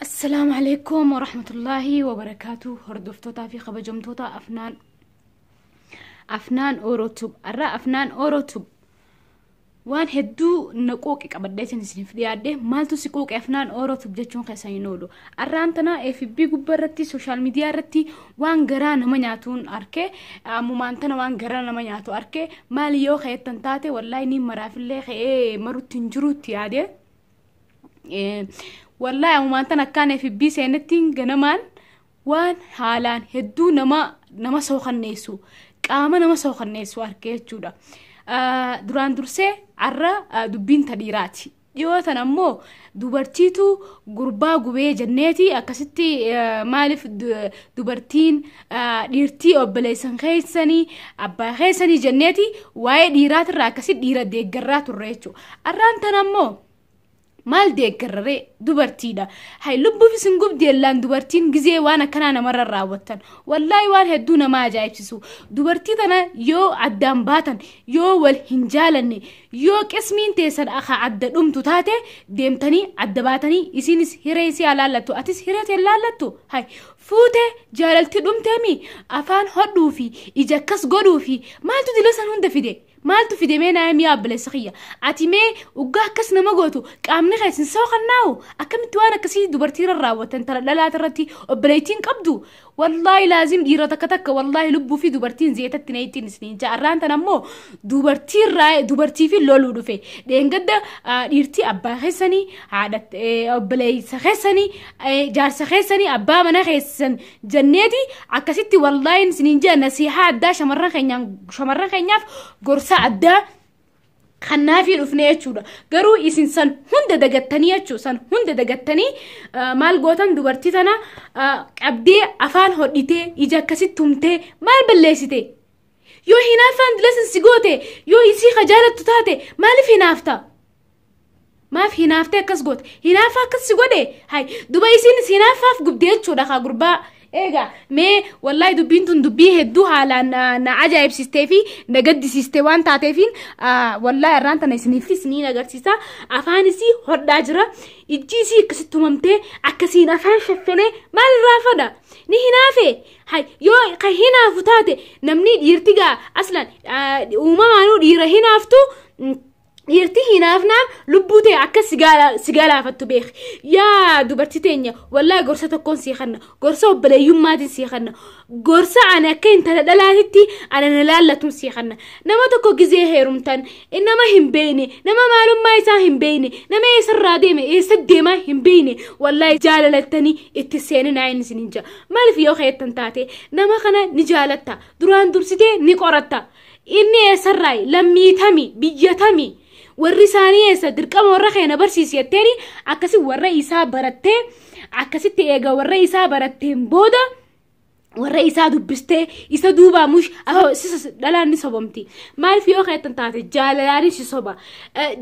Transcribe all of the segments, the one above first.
Assalaamu alaikum warahmatullaahi wabarakaatu. Hordoftootaa fi kabajamtoota Afnaan Orotube, har'a Afnaan Orotube waan hedduu na qooqe qabadhee isiniif dhiyaadhe. Maaltu si qooqe, Afnaan Orotube, jechuun keessa hin oolu. Har'aan tana FB gubbaa irratti, social media irratti waan garaa nama nyaatuun arke. Ammumaan tana waan garaa nama nyaatu arke. Maali yoo ka'ettan taate, wallaahi ni maraafillee ka'ee marutti hin jirutti yaade. Wallaahi ammumaan tana akkaan FB seenettiin ganamaan waan haalaan hedduu nama sookanneessu, qaama nama sookanneessu arke jechuudha. Duraan dursee har'a dubbiin ta dhiiraati. Dhiyoo tan ammoo dubartiitu gurbaa gubee jenneeti akkasitti. Maaliif dubartiin dhiirtii obboleessan keessanii, abbaa keessanii jenneeti waa'ee dhiiraatirraa akkasitti dhiira deeggarraa turre jechuudha. Har'aan tan ammoo maal deeggarraree? Dubartiidha. Hay, lubbuuf isin gubdi ellaan dubartiin gizee waan akkanaa namarra raawwattan. Wallaahi waan hedduu nama ajaa'ibsiisu. Dubartii tana yoo addaan baatan, yoo wal hin jaalanne, yoo qismiin teessan akka adda dhumtu taate, deemtanii adda baatanii isinis hiree isii haa laallattu, atis hiree tee laallattu. Hay, fuute jaalalti dhumteemi afaan hodhuu fi ija akkas godhuu fi maaltu dila san hunda fide? Maaltu fide mee naa mi'a, obboleessa kiyya? Ati mee uggaa akkas nama gootu qaamni keessin sooqannaa'u akkamitti waan akkasii dubartiirra raawwatan, tala dhalaata irratti obboleettiin qabdu? Wallaahi laazim dhiira takka takka wallaahi lubbuu fi dubartiin zeetatti na ittiin isiniin ja'a. Arraan tan ammoo dubartiirraa dubartii fi loluu dhufe. Dheengadda dhiirtii abbaa keessanii, haadha, obboleessa keessanii, jaarsa keessanii, abbaa mana keessan jenneeti akkasitti. Wallaahi isiniin ja'a, nasihaa addaa shamarran keenyaan, shamarran keenyaaf gorsa addaa kannaafii dhufne jechuudha. Garuu isin san hunda dagattanii jechuudha. San hunda dagattanii maal gootan? Dubartii tana qabdee afaan hodhitee, ija akkasitti tumtee maal balleessite? Yoo hinaaffaan dilasan si goote, yoo isii ka jaalattu taate, maaliif hinaafta? Maaf hinaaftee akkas goote? Hinaaffaa akkas si godhe? Hay, duba isiin hinaaffaaf gubdee jechuudha kaa gurbaa. Egaa mee wallaahi dubbiin tun dubbii hedduu haalaan na ajaa'ibsiistee fi na gaddisiistee waan taateefiin wallaahi irraan tana isiniif isiniin agarsiisa. Afaan isii hodhaa jira. Ijji isii akkasitti tumamtee akkasiin afaan shaffanee maal irraa fadha? Ni hinaafe. Hay, yoo kan hinaafu taate namni dhiirti gaa aslan uumamaanuu dhiira hinaaftu. Dhiirti hinaafnaan lubbuu ta'e akka si galaafattu beeki. Yaa dubartii teenya, wallaahi gorsa tokkoon sii kanna. Gorsa obboleeyyummaatiin sii kanna. Gorsa ani akka intala dhalaatitti ana na laallatuun sii kanna. Nama tokko gizee heerumtan, nama hin beekne, nama maalummaa isaa hin beekne, nama eessarraa deeme, eessa deemaa hin beekne, wallaahi jaalalattanii itti seeninaa inni isiniin jira. Maaliif yoo keettan taate, nama kana ni jaalatta. Duraan dursitee ni qoratta. Inni eessarraa, lammii tami, biyya tami, warri isaanii eessa, dirqama warra keenya barsiisi jetteeni akkasi warra isaa barattee, akkasitti eega warra isaa baratteen booda warra isaa dubbistee isa duubaa mush dhalaan ni sobomti. Maaliif yoo keettan taate, jaalalaanis si soba.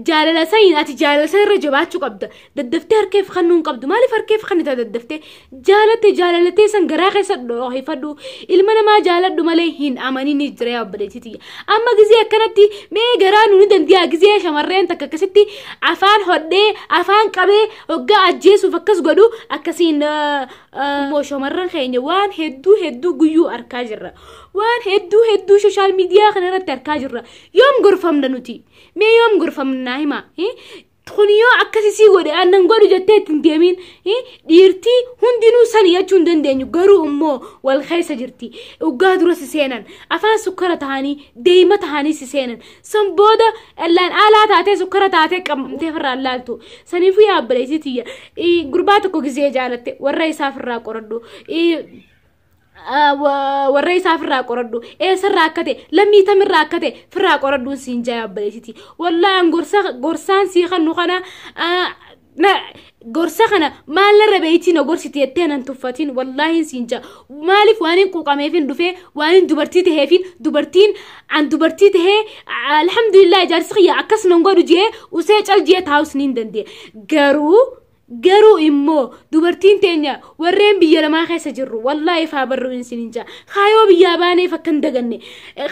Jaalala saniin ati jaalala san irra jabaachuu qabda. Daddaftee harkeef kannuu hin qabdu. Maaliif harkeef kannita daddaftee? Jaalatte, jaalalatee san garaa keessa dhohifadhu. Ilma namaa jaaladhu malee hin amanin jira yaa obboleettii tiyya. Amma gizee akkanatti mee garaa nu ni dandi'a? Gizee shamarreen takka akkasitti afaan hodhee, afaan qabee hoggaa ajjeesuuf akkas godhu akkasiin immoo shamarran keenya waan hedduu hedduu guyyuu arkaa jirra. Waan hedduu hedduu social media kana irratti arkaa jirra. Yoom gorfamna nuti? Mee yoom gorfamna naa himaa? Kun yoo akkasii sii godhe, aannan godhu jettee ittiin deemin. Dhiirtii hundinuu sani jechuu hin dandeenyu, garuu immoo wal keessa jirti. Dhugaa dura si seenan afaan sukkara ta'anii, deema ta'anii si seenan. San booda ellaan alaa taatee, sukkara taatee qabamtee firraa laaltu. Saniifuu yaa obboleettii tiyya, gurbaa tokko gizee jaalatte warra isaa firraa qoradhu. Warra isaa firraa qoradhu, eessarraa akka ta'e, lammii tamirraa akka ta'e firraa qoradhuun siin jaa obboleessiti. Wallaahi gorsa gorsaan sii kannu kana, gorsa kana maal narra beeytii na gorsiti jettee nan tuffatiin, wallaahi siin jaa. Maaliif waan hin quuqameefin dhufee, waan hin dubartii taheefin, dubartiin an dubartii tahee alhamdulillah jaarsi kiyya akkas nan godhu jee usee cal jee taa'us ni hin danda'e garuu. Garuu immoo dubartiin teenya warreen biyya lamaa keessa jirru, wallaahi faa barruu isiniin jaa, kaayoo biyyaa baaneef akka hin daganne,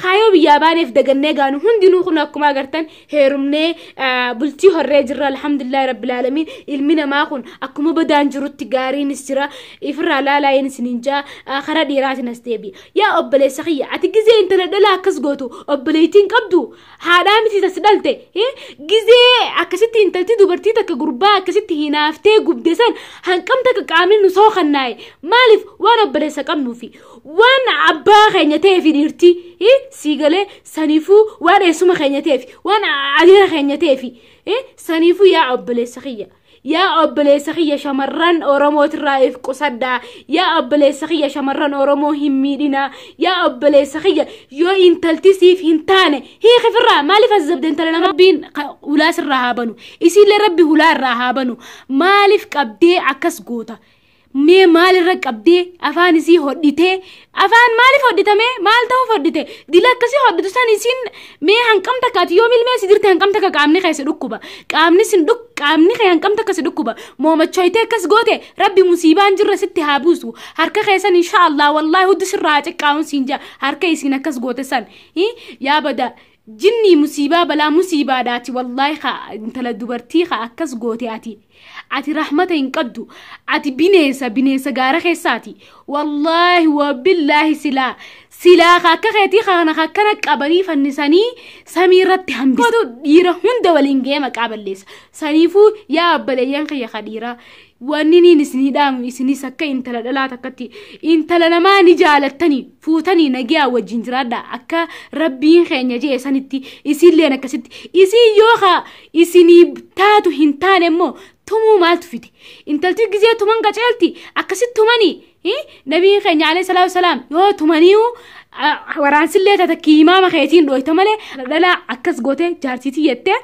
kaayoo biyyaa baaneef dagannee gaanu. Hundinuu kun akkuma agartan heerumnee bultii horree jirra, alhamdulillahi rabbil aalamiin. Ilmi namaa kun akkuma badaan jirutti gaariinis jira, ifirraa laalaayin isiniin jaa. Karaa dhiiraatiin as deebi'a. Yaa obboleessa kiyya, ati gizee intala dhalaa akkas gootu obboleettiin qabdu, haadhaa miti tas dhalte? Gizee akkasitti intalti dubartii takka gurbaa akkasitti hinaaftee gubde san hanqam takka qaamni nu sookannaa'e? Maaliif? Waan obboleessa qabnuufi waan abbaa keenya ta'eefi dhiirti sii galee saniifuu, waan eessuma keenya ta'eefi, waan adeera keenya ta'eefi saniifuu. Yaa obboleessa kiyya, yaa obboleessa kiyya, shamarran Oromootirraa if qusadhaa. Yaa obboleessa kiyya, shamarran Oromoo hin miidhinaa. Yaa obboleessa kiyya, yoo intalti siif hin taane hiikifirraa. Maaliif as zabde intala nama? Rabbiin hulaa sirraa haa banu, isiillee Rabbi hulaa irraa haa banu. Maaliif qabdee akkas goota? Mee maalirra qabdee afaan isii hodhitee? Afaan maaliif hodhitame? Maal ta'uuf hodhite? Dila akkasii hodhitu san isiin mee hanqam takkaati yoo milmee si dirte hanqam takka qaamni kee si dhukkuba, qaamni sin dhuk qaamni kee hanqam takka si dhukkuba? Moomachoytee akkas goote, Rabbi musiibaan jirra sitti haa buusu. Harka keessan insha Allah wallaahi hundi sirraa haa ciqqaa'uun siin jaa, harka isiin akkas goote san. Yaa bada jinni, musiibaa, balaa musiibaadhaati wallaahi. Haa intala dubartii haa akkas goote, ati rahmata hin qabdu, ati bineensa, bineensa gaara keessaati. Wallaahi wabillaahi, silaa akka keetii kana akkana qabanii fannisanii samii irratti hambisu, dhiira hunda waliin ga'ee maqaa balleessa. Saniifuu yaa obboleeyyan kiyya ka dhiiraa, wanni niin isinii dhaamu, isinis akka intala dhalaa takkatti intala namaa ni jaalattanii fuutanii nagiyaa wajjin jiraadha, akka Rabbiin keenya jee sanitti. Isiilleen akkasitti isii yoo ka isinii taatu hin taane immoo tumuu maaltu fide? Intalti gizee tuman qaceelti. Akkasitti tumanii nabiin keenya alayhi salaatu wasalaam yoo tumaniiyu waraansillee tatakki imaama keetiin dhoyta malee dhalaa akkas goote jaarsiitii jettee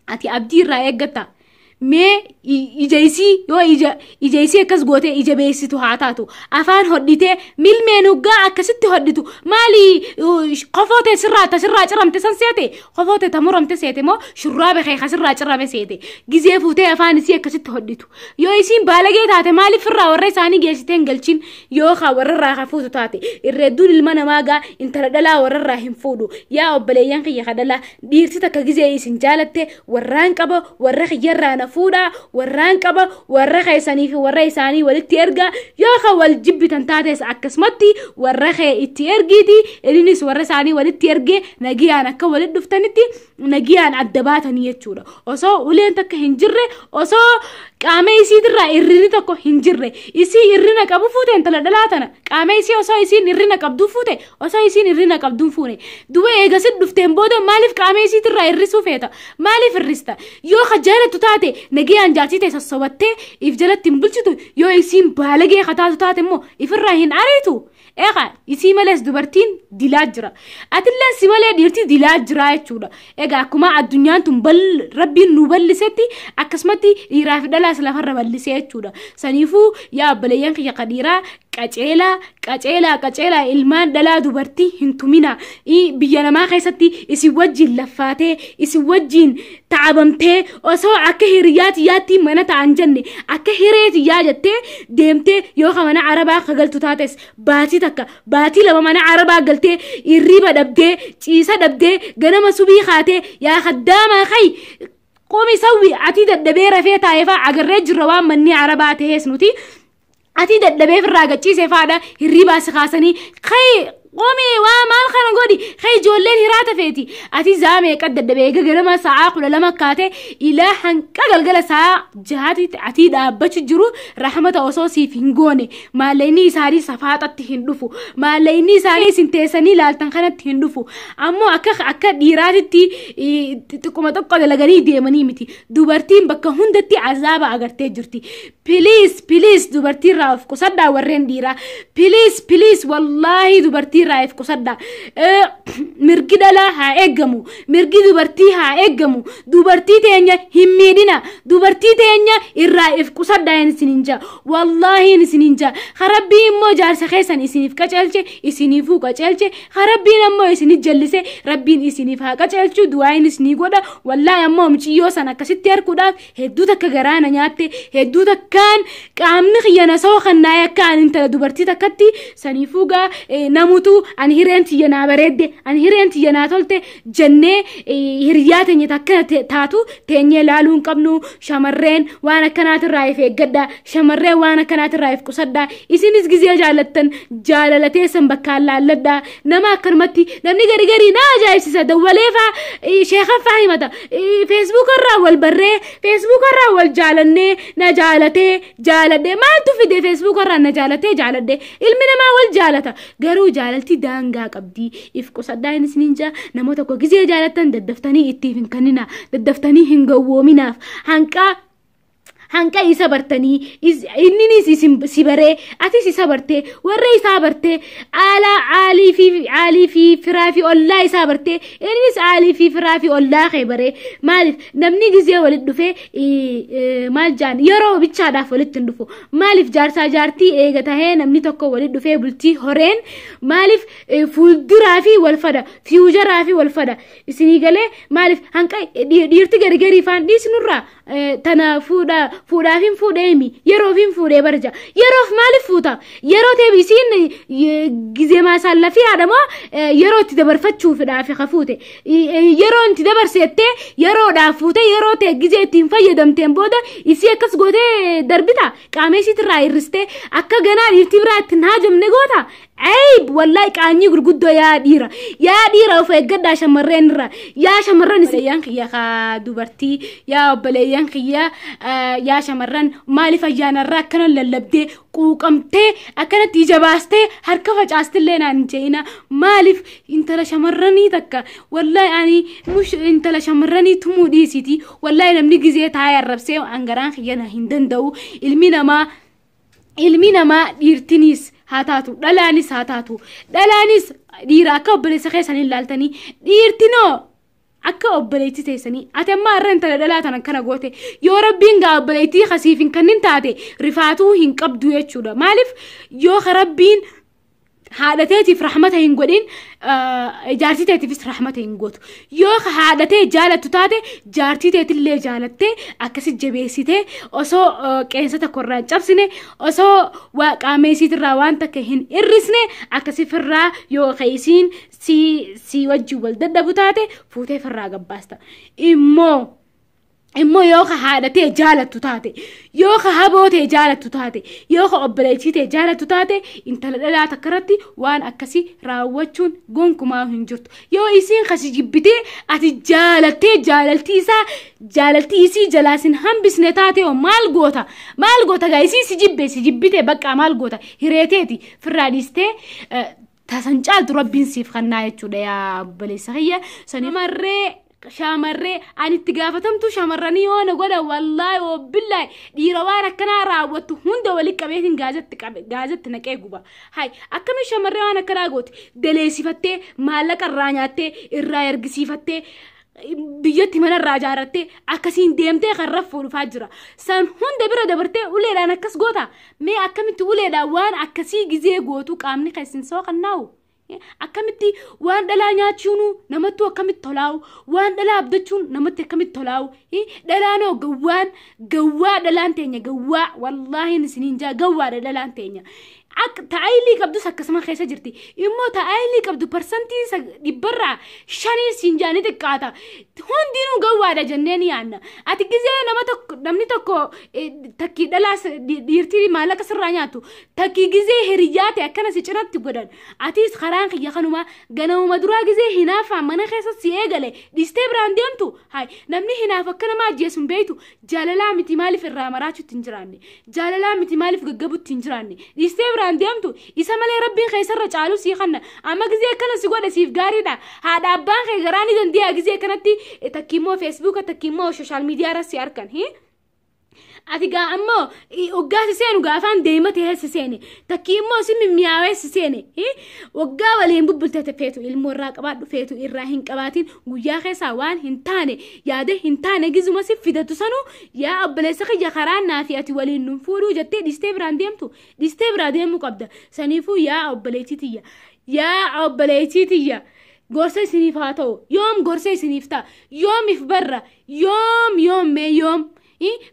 ati abdii irraa eeggatta? Mee ija isii yoo ija isii akkas goote ija beeksitu haa taatu, afaan hodhitee milmeen huggaa akkasitti hodhitu maali? Kofoote sirraa ta sirraa ciramte san seete, kofoote ta muramte seete moo shurraaba kee sirraa cirame seete? Gizee fuutee afaan isii akkasitti hodhitu, yoo isiin baalagee taate maaliif irraa warra isaanii geessitee hin galchin? Yoo kaa warra irraa ka fuutu taate, irreedduun ilma namaa gaa intala dhalaa warra irraa hin fuudhu. Yaa obboleeyyan kiyya ka dhalaa, dhiirti takka gizee isin jaalatte warraan qaba, warra kiyyarraa na fuudhaa, warraan qaba, warra keessanii fi warra isaanii walitti ergaa. Yoo ka wal jibbitan taates akkasumatti warra kee itti ergiiti, innis warra isaanii walitti ergee nagiyaan akka walitti dhuftanitti nagiyaan adda baatanii jechuudha. Osoo uleen takka hin jirre, osoo qaama isiitirraa irrini tokko hin jirre, isii irrina qabu fuute intala dhalaa tana, qaama isii osoo isiin irrina qabduu fuute, osoo isiin irrina qabduun fuune duba eegasit dhufteen booda maaliif qaama isiitirraa irrisuu feeta? Maaliif irrista? Yoo ka jaalattu taate nagayaan jaartii ta'e sassobattee if jalatti hin bulchitu. Yoo isiin baalagee ka taatu taate immoo ifirraa hin ariitu. Eegaa isii malees dubartiin dilaa jira. Atilleen si malee dhiirti dilaa jira jechuudha. Egaa akkuma addunyaan tun Rabbiin nu bal'isetti akkasumatti dhiiraa fi dhalaas lafarra bal'isee jechuudha. Saniifuu yaa obboleeyyan kiyya ka dhiiraa, qaceelaa, qaceelaa, qaceelaa, ilmaan dhalaa dubartii hin tumina. Biyya namaa keessatti isin wajjin laffaatee, isin wajjin ta'abamtee, osoo akka hiriyaa tiyyaatti mana ta'an jenne, akka hiree tiyyaa jettee deemtee yoo ka mana arabaa ka galtu taates, baatii takka, baatii 2 mana arabaa galtee irriiba dhabdee, ciisa dhabdee, ganama subii kaatee yaa kaddaamaa kai qoomi sawwi ati dadhabee rafee taa'ee faa agarree jirra. Waan manni arabaa ta'ees nuti ati dadhabee firraa gachiisee faadha hirriibaa si kaasanii kai qoomi waa maal kana godhi kai ijoolleen hiraata feeti. Ati zaamee qad dadhabee eega ganama sa'aa 12 kaatee ilaa hanqa galgala sa'aa 6tti ati dhaabbachu jiru, rahmata osoo siif hin goone, maallaqni isaanii safaaxatti hin dhufu, maallaqni isaanii isin teessanii ilaaltan kanatti hin dhufu. Ammoo akka dhiiraatitti xiqquma xiqqoo dalaganii deemanii miti. Dubartiin bakka hundatti azaaba agartee jirti. Please, please, dubartiirraa of qusadhaa warreen dhiiraa. Please, please, wallaahi dubartiirraa Dubartii irraa if qusadhaa. Mirgi dhalaa haa eeggamu, mirgi dubartii haa eeggamu. Dubartii teenya hin miidhina, dubartii teenya irraa if qusadhaa isiniin jaa, wallaahiin isiniin jaa. Harabbii immoo jaarsa keessan isiniif qaceelche, isiniifuu qaceelche. Harabbiin ammoo isinif jallise, rabbiin isiniif haa qaceelchu, du'aayin isinii godha. Wallaahi ammoo muciyyoo san akkasitti harkuudhaaf hedduu takka garaana nyaatte, hedduu takkaan qaamni kiyya na soo kannaa'e akka ani intala dubartii takkatti. Saniifuu gaa namutu ani hireen tiyya naa bareedde, ani hireen tiyya naa tolte jennee hiriyaa teenya takkana taatu teenyee laaluu hin qabnu. Shamarreen waan akkanaatirraa if eeggadha, shamarreen waan akkanaatirraa if qusadha. Isinis gizee jaalattan jaalala teessan bakkaan laalladha. Nama akkanumatti namni gari garii na ajaa'ibsiisa, dawwalee faa sheekan faa himata. Feesbuuk irraa wal barree, feesbuuk irraa wal jaalannee, na jaalatee jaaladhee, maaltu fide? Feesbuuk irraa na jaalatee jaaladhee, ilmi namaa wal jaalata, garuu jaalalti daangaa qabdi. If qusadhaa inni isiniin jaa. Nama tokko gizee jaalattan daddaftanii ittiif hin kennina, daddaftanii hin gowwoominaaf. Hanqa isa bartanii, inninis isin si baree, atis isa bartee, warra isaa bartee, aalaa aalii fi firaa fi ollaa isaa bartee, innis aalii fi firaa fi ollaa kee baree. Maaliif namni gizee walitti dhufee maal jaan yeroo bichaadhaaf walitti hin dhufu? Maaliif jaarsaa jaartii eega tahee namni tokko walitti dhufee bultii horeen, maaliif fuulduraa fi wal fada, future fi wal fada isinii galee? Maaliif hanqa dhiirti gari faan dhiisnurraa tana fuudhaa fuudhaaf hin fuudheemi, yeroof hin fuudhee barja. Yeroof maaliif fuuta? Yeroo teebi isiin gizee maasaallafii haadhamoo yeroo itti dabarfachuufidhaaf ka fuute. Yeroo itti dabarseettee yeroodhaaf fuute, yeroo ta'e gizee ittiin fayyadamteen booda isii akkas gootee darbita, qaama isiitirraa hir'istee akka ganaa dhiirtii biraa ittiin haajamne goota. Ayib, wallahi qaanyii gurguddoo. Yaa dhiira, yaa dhiira, of eeggadhaa shamarreen irraa. Yaa shamarran, obboleeyyan kiyya kaa dubartii, yaa obboleeyyan kiyya, yaa shamarran, maaliif ayyaanarraa akkana lallabdee quuqamtee akkanatti ija baastee harka facaastillee naan hin je'ina? Maaliif intala shamarranii takka, wallahi ani mush intala shamarranii tumuu dhiisiti, wallahi namni gizee taa'ee arrabsee hangaraan kiyya na hin danda'u. Ilmi namaa dhiirtinis haa taatu, dhalaanis haa taatu, dhalaanis dhiira akka obboleessa keessanii ilaaltanii, dhiirtinoo akka obboleettii teessanii. Ati amma har'a intala dhalaa tan akkana goote, yoo rabbiin gaa obboleettii kasiif hin kannin taate rifaatuu hin qabdu jechuudha. Maaliif yoo ka rabbiin haadhateetiif rahmata hin godhin, jaartii teetiifis rahmata hin gootu. Yoo ka haadhatee jaalattu taate, jaartii teetillee jaalattee akkasi jabeessitee osoo qeensa tokko irraa hin cabsine, osoo waa qaama isiitirraa waan takka hin hir'isne, akkasi firraa yoo ka isiin si wajjin wal dadhabu taate fuutee firraa gabbaasta. Immoo yoo ka haadhatee jaalattu taate, yoo ka haboo ta'e jaalattu taate, yoo ka obboleettii ta'e jaalattu taate, intala dhalaa takka irratti waan akkasii raawwachuun gonkumaa hin jirtu. Yoo isiin kasi jibbitee ati jaalattee jaalaltii isaa jaalaltii isii jalaa sin hambisne taate hoo maal goota? Maal goota gaa? Isii si jibbe, si jibbite, bakka maal goota? Hireeteeti firraa dhiistee tasan caaltu rabbiin siif kannaa jechuudha. Yaa obboleessa kiyya, sanimarree shamarree ani itti gaafatamtu shamarranii yoo na godha, wallaahi wabillaahi dhiira waan akkanaa raawwattu hunda walitti qabeetiin gaazatti qabe, gaazatti naqee guba. Hay, akkamiin shamarree waan akkanaa gooti? Daleessifattee, maallaqa irraa nyaattee, irraa ergisiifattee, biyyatti mana irraa ijaarrattee akkasiin deemtee kan raffuu dhufaa jira. San hunda bira dabartee uleedhaan akkas goota. Mee akkamitti uleedhaan waan akkasii gizee gootu qaamni keessin sooqannaa'u? Akkamitti waan dhalaa nyaachuun namattuu akkamitti tolaa'u? Waan dhalaa abdachuun namatti akkamitti tolaa'u? Dhalaanoo gawwaan gawwaa, dhalaan teenya gawwaa, wallaahi isiniin jaa, gawwaadha dhalaan teenya. Akka ta'aayilii qabdus akkasuma keessa jirti. Immoo ta'aayilii qabdu parsantii 5% siin jaa ni xiqqaata. Hundinuu gawwaadha jennee ni yaadna. Ati gizee nama tokko, namni tokko takkii dhalaa dhiirtii maallaqa sirraa nyaatu, takkii gizee hiriyyaa ta'e akkana si cinatti godhan. Atis karaan kiyya kanuma ganamuma duraa gizee hinaafaa mana keessa si eegale dhiistee biraan deemtu. Hay, namni hinaaf akka nama ajjeesu hin beektu. Jaalalaa miti maaliif irraa maraachuutti hin jiraanne? Jaalalaa miti maaliif gaggabutti hin jiraanne? Dhiistee biraan deemtu, isa malee rabbiin keessarra caalu sii kanna. Amma gizee akkana si godhe siif gaariidha. Haadha abbaan kee garaa ni dandeeya gizee kanatti takki immoo feesbuuka, takki immoo social media irra si arkan. Ati gaa ammoo waggaa si seenu gaa afaan deema ta'ee si seene, takkii immoo si mimmiyaawee si seene, waggaa waliin bubbulte, feetu ilmoo irraa qabaadhu, feetu irraa hin qabaatin, guyyaa keessaa waan hin taane yaada hin taane gizuma si fidatu sanuu, yaa obboleessa kiyya, karaa naa fi ati waliin nun fuudhuu jettee dhiistee biraan deemtu, dhiistee biraa deemuu qabda. Saniifuu yaa obboleettii tiyya, yaa obboleettii tiyya, gorsa isiniif haa ta'u. Yoom gorsa isiniif ta'a? Yoom if barra? Yoom, yoom, mee yoom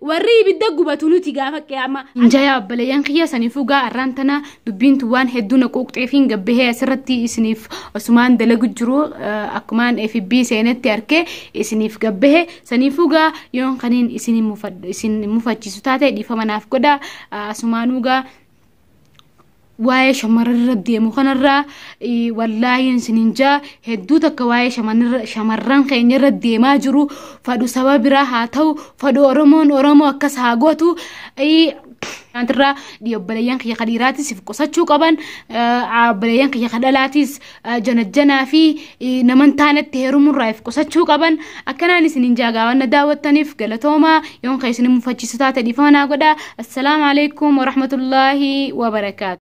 warri ibidda gubatu nuti gaafa qiyaamaa. Injayaa obboleeyyan kiyya, saniifuu gaa arraan tana dubbiintu waan hedduu na quuqxeefiin gabbahee asirratti isiniif osumaan dalagu jiru, akkumaan FB seenetti arkee isiniif gabbahe. Saniifuu gaa yoon kaniin isin mufachiisu taate dhiifama naaf godha. Asumaanuu gaa waa'ee shamarran deemu kanarraa, wallaahi isinin jaa, hedduu takka waa'ee shamarran keenya irra deemaa jiru, fadhu saba biraa haa ta'u, fadhu Oromoon Oromoo akkas haa gootu, irraa obboleeyyan kiyya kadhiiraatis if qusachuu qaban, obboleeyyan kiyya kadhalaatis janajjanaa fi naman taanetti heerumurraa if qusachuu qaban. Akkanaan isinin jaagaa, waan daawwattaniif galatoomaa. Yoon kan isin mufachiisu taate dhiifama naa godhaa. Assalaamu alaikum warahmatullaahi wabarakaatu.